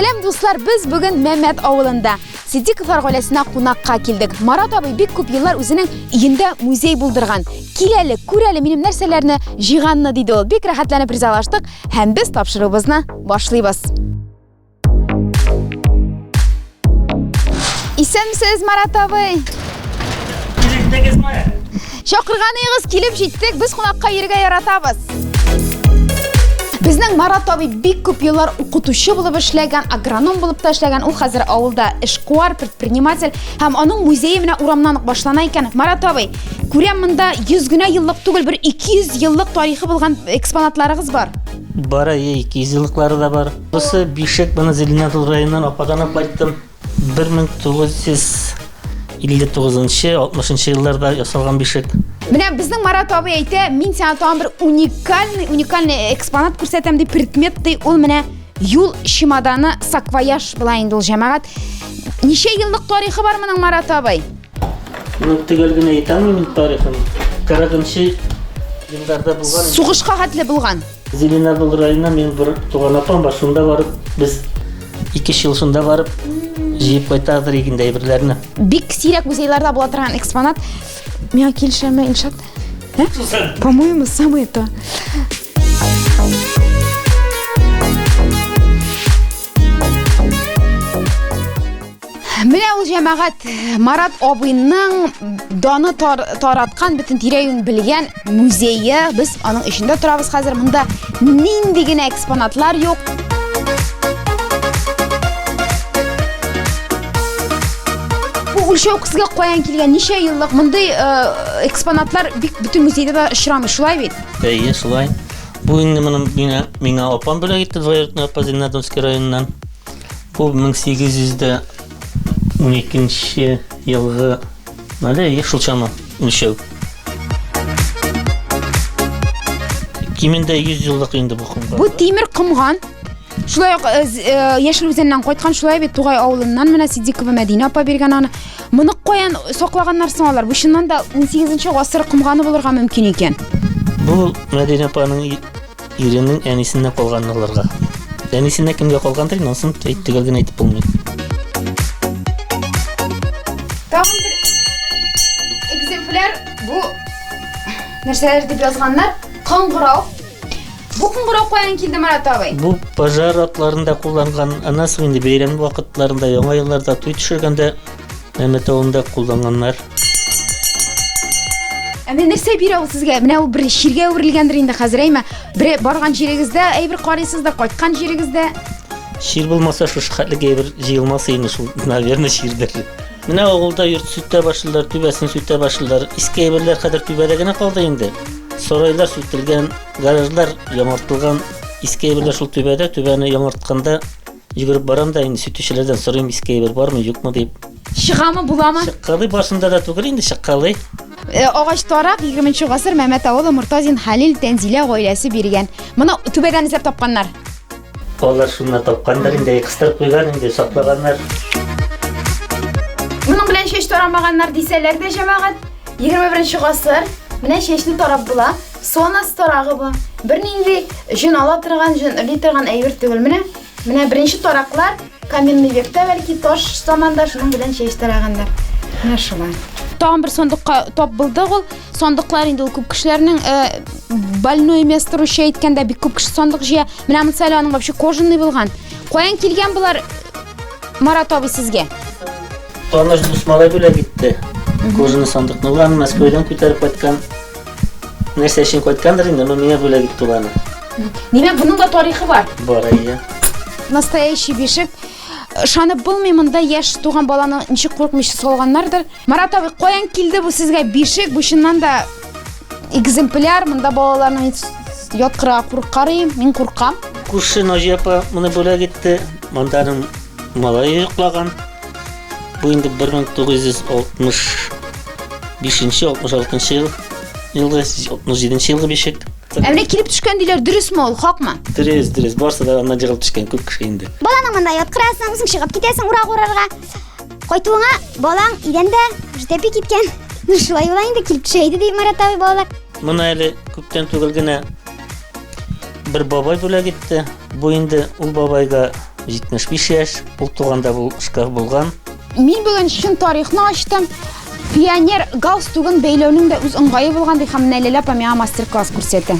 Сәлам, дуслар! Без бүген Мәмәт авылында Сиддиковлар гаиләсенә кунакка килдек. Марат абый бик күп еллар үзенең өендә музей булдырган. Кил әле, күр әле минем нәрсәләрне җыйганны, диде ул. Бик рәхәтләнеп ризалаштык һәм без тапшыруыбызны башлыйбыз. Исәнмесез, Марат абый! Килдегезме? Чакырганыгыз килеп җиттек, без кунакка йөрергә яратабыз. Безнең Марат абый бик күп еллар укытучы булып эшләгән, агроном булып та эшләгән. Ул хәзер авылда эшкуар, предприниматель һәм аның музее менә урамнан ук башлана икән. Марат абый, күрәм монда 100 генә еллык түгел, бер 200 еллык тарихы булган экспонатларыгыз бар. Бар, әйе, 200 еллыклары да бар. Бусы бишек, моны Зеленодол районыннан ападан алып кайттым. 1959-нчы, 60 елларда ясалган бишек. Менә безнең Марат абый әйтә, мин сиңа тагын бер уникальный, уникальный экспонат күрсәтәм ди, предмет ди, ул менә юл чемоданы, саквояж була инде ул җәмәгать. Ничә еллык тарихы бар моның, Марат абый? Ну, төгәл генә әйтә алмыйм инде тарихын. 40 елларда булган. Сугышка хәтле булган. Зеленодол районына минем бер туган апам бар, шунда барып без ике ел шунда барып җыеп кайтардыр икән әйберләрне. Бик сирәк музейларда була торган экспонат. Миңа килешәме, Илшат? Ә? По-моему, самое то. Менә ул җәмәгать Марат абыйның даны тар, тараткан, бөтен тирә-юнь белгән музее. Без аның эчендә торабыз хәзер. Монда нинди генә экспонатлар юк. Бу үлчәү сезгә каян килгән? Ничә еллык мондый э, экспонатлар бик бөтен музейда да очрамый, шулай бит? Әйе, шулай. Бу инде моны миңа, миңа апам бүләк итте, двоюродная апа Зеленодольский районыннан. Бу 1812 елгы әле шул чама үлчәү. Кимендә 100 еллык инде бу комган. Бу тимер комган. Шулай ук э, э, Яшел Үзәннән кайткан, шулай бит Тугай авылыннан менә Сиддикова Мәдинә апа биргән аны. Моны каян саклаганнар соң алар? Бу чыннан да 18 гасыр комганы булырга мөмкин икән. Бу Мәдинә апаның Иренең әнисеннән калган аларга. Әнисеннән кемгә калгандыр, инде анысын әйт төгәл генә әйтеп булмый. Тагын бер экземпляр бу нәрсәләр дип язганнар? Кыңгырау. Бу кыңгырау каян килде, Марат абый? Бу пожар атларында кулланган, аннан соң инде бәйрәм вакытларында, яңа елларда туй төшергәндә Мәмәт авылында кулланганнар. Ә менә нәрсә бирә ул сезгә? Менә ул бер чиргә әверелгәндер инде хәзер, әйме? Бер барган җирегездә әйбер карыйсыз да, кайткан җирегездә. Чир булмаса, шушы хәтлек әйбер җыелмас иде шул, наверное, чирдер. Менә авылда йорт сүтә башлыйлар, түбәсен сүтә башлыйлар. Иске әйберләр хәзер түбәдә генә калды инде. Сарайлар сүтелгән, гаражлар яңартылган. Иске әйберләр шул түбәдә, түбәне яңартканда Йөгереп барам да инде сүтүчеләрдән сорыйм, иске әйбер бармы, юкмы дип. Чыгамы, буламы? Чыккалый, башында да түгел инде, чыккалый. Э, агач тарак 20 гасыр Мәмәт авылы Мортазин Хәлил Тәнзилә гаиләсе биргән. Моны түбәдән эзләп тапканнар. Алар шуннан тапканнар инде, кыстырып куйган инде, саклаганнар. Моның белән чәч тарамаганнар дисәләр дә, җәмәгать, 21 гасыр, менә чәчне тарап була. Сонас тарагы бу. Бернинди җен ала торган, җен өрли торган әйбер түгел. Менә, менә беренче тараклар каменный векта бәлки таш заманда шуның белән чәч тараганнар. Менә шулай. Тагын бер сандыкка тап булдык ул. Сандыклар инде ул күп кешеләрнең э, больное место русча әйткәндә бик күп кеше сандык җыя. Менә монысы әле аның вообще кожаный булган. Каян килгән болар, Марат абый сезгә? Таныш дус малай бүләк итте. Кожаный сандыкны ул аны Мәскәүдән күтәреп кайткан. Нәрсә өчен кайткандыр инде, но миңа бүләк итте ул аны. Димәк, буның да тарихы бар. Бар, әйе. Настоящий бишек. Ышанып булмый, монда яшь туган баланы ничек куркмыйча салганнардыр. Марат абый, каян килде бу сезгә бишек? Бу чыннан да экземпляр, монда балаларны яткырырга куркар идем, мин куркам. Күрше Наҗия апа моны бүләк итте. Монда аның малае йоклаган. Бу инде 1965-66 ел, елгы 67 елгы бишек. Ә менә килеп төшкән диләр, дөресме ул, хакмы? Дөрес, дөрес. Барсы да аннан җыгылып төшкән күп кеше инде. Баланы монда яткырасың, үзең чыгып китәсең урак урарга. Кайтуыңа балаң идәндә уже тәпи киткән. Ну шулай була инде, килеп төшә иде ди Марат абый балалар. Моны әле күптән түгел генә бер бабай бүләк итте. Бу инде ул бабайга 75 яшь, ул туганда бу шкаф булган. Мин бүген чын тарихны ачтым. Пионер галстугын бәйләүнең дә үз ыңгае булган ди һәм менә Ләлә апа миңа мастер-класс күрсәтә.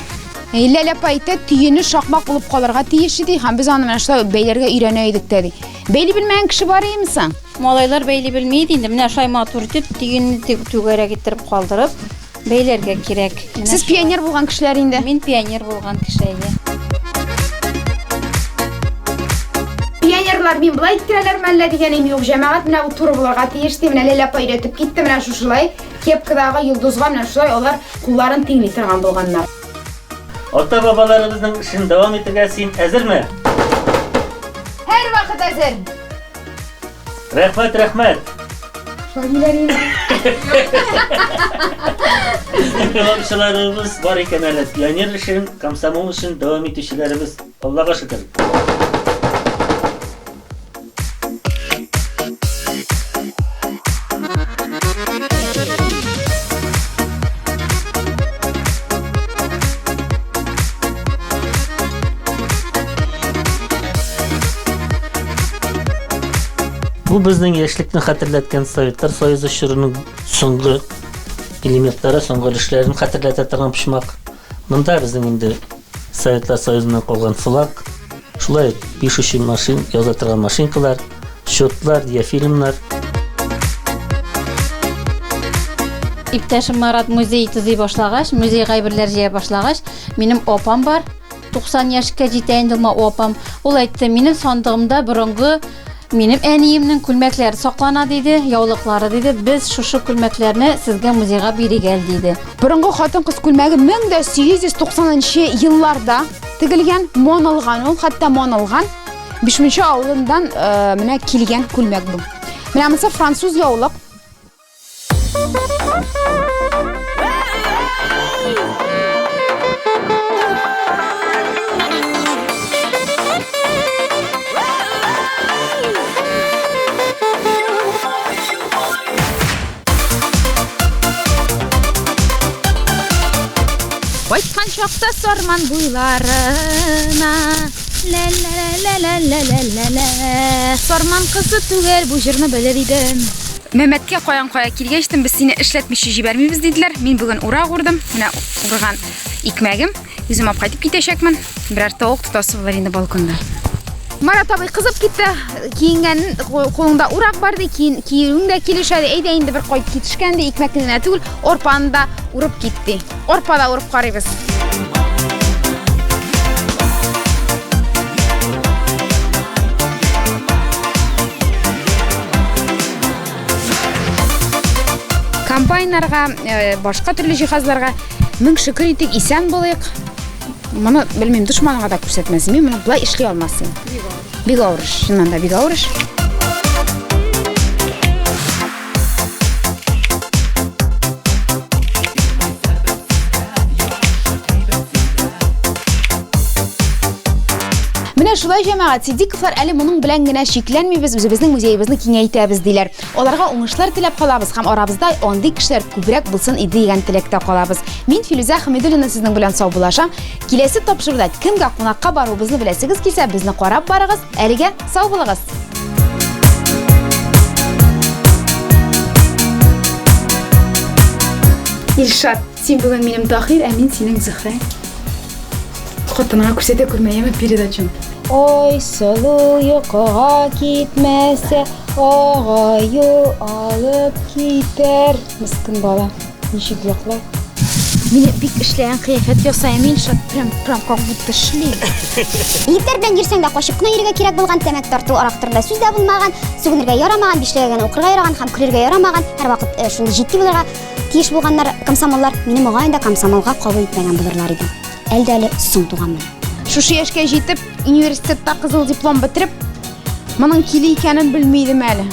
Ләлә апа әйтә, төене шакмак булып калырга тиеш ди һәм без аны менә шулай бәйләргә өйрәнә идек тә ди. Бәйли белмәгән кеше бар иеме соң? Малайлар бәйли белми иде инде. Менә шулай матур итеп, төенне түгәрәк иттереп калдырып, Бәйләргә кирәк. Менә Сез пионер булган кешеләр инде. Мин пионер булган кеше, әйе. Пионерлар мин былай иттерәләр мәллә дигән им юк, җәмәгать менә бу туры булырга тиеш ди. Менә Ләлә апа өйрәтеп китте, менә шушылай кепкадагы йолдызга менә шулай алар кулларын тиңли торган булганнар. Ата-бабаларыбызның эшен дәвам итергә син әзерме? Һәрвакыт әзер. Рәхмәт, рәхмәт. Инкыйлабчыларыбыз бар икән әле. Пионер эшен, комсомол эшен дәвам итүчеләребез. Аллага шөкер. Бу безнең яшьлекне хәтерләткән Советлар Союзы чорының соңгы элементлары, соңгы өлешләрен хәтерләтә торган почмак. Монда безнең инде Советлар Союзыннан калган флаг, шулай ук пишущий машин, яза торган машинкалар, счетлар, диафильмнар. Иптәшем Марат музей төзи башлагач, музейга әйберләр җыя башлагач, минем апам бар, 90 яшькә җитә инде ул апам. Ул әйтте, минем сандыгымда борынгы минем әниемнең күлмәкләре саклана диде, яулыклары диде. Без шушы күлмәкләрне сезгә музейга бирик әле диде. Борынгы хатын-кыз күлмәге 1890 елларда тегелгән, манылган ул, хәтта манылган. Бишмунча авылыннан э, менә килгән күлмәк бу. Менә монысы француз яулык. Кайткан чакта Сарман буйларына Лә-лә-лә-лә-лә-лә-лә Сарман кызы түгел, бу җырны белер идем. Мәмәткә каян кая килгәчтен без сине эшләтмичә җибәрмибез диделәр. Мин бүген урак урдым. Менә урган икмәгем. Үзем алып кайтып китәчәкмен. Берәр тавык тотасы булыр инде балконда. Марат абый кызып китте. Киенгән кулыңда урак бар ди, киен киюең дә килешә ди. Әйдә инде бер кайтып китешкән ди, икмәкне генә түгел, арпаны да урып кит ди. Арпа да урып карыйбыз. Комбайннарга, э, башка төрле җиһазларга мең шөкер итик, исән булыйк. Моны белмим, дошманга да күрсәтмәс. Мин моны былай эшли алмас идем. Бик авыр эш, чыннан да бик авыр эш. Менә шулай җәмәгать, Сиддиковлар әле моның белән генә чикләнмибез, үзебезнең музеебызны киңәйтәбез диләр. Аларга уңышлар теләп калабыз һәм арабызда андый кешеләр күбрәк булсын иде дигән теләктә калабыз. Мин Филүзә Хәмидуллина сезнең белән саубуллашам. Киләсе тапшыруда кемгә кунакка баруыбызны беләсегез килсә, безне карап барыгыз. Әлегә сау булыгыз. Илшат, син бүген минем Таһир, ә мин синең Зөһрә. Хатыныңа күрсәтә күрмә, яме передачаны. Ой, сылу йокыга китмәсә, агаю алып китәр. Мескен бала, ничек йоклар? Мине бик эшләгән кыяфәт ясайм Илшат, прям, прям как будто шли. Егетләр белән йөрсәң дә качып кына йөрергә кирәк булган, тәмәке тарту, аракы турында сүз дә булмаган, сүгенергә ярамаган, бишлегә генә укырга яраган һәм көлергә ярамаган, һәрвакыт э, шундый җитди булырга тиеш булганнар комсомоллар мине мөгаен да комсомолга кабул итмәгән булырлар иде. Әле дә әле соң туганмын. Шушы яшькә җитеп, университетта кызыл диплом бетереп, моның киле икәнен белми идем әле.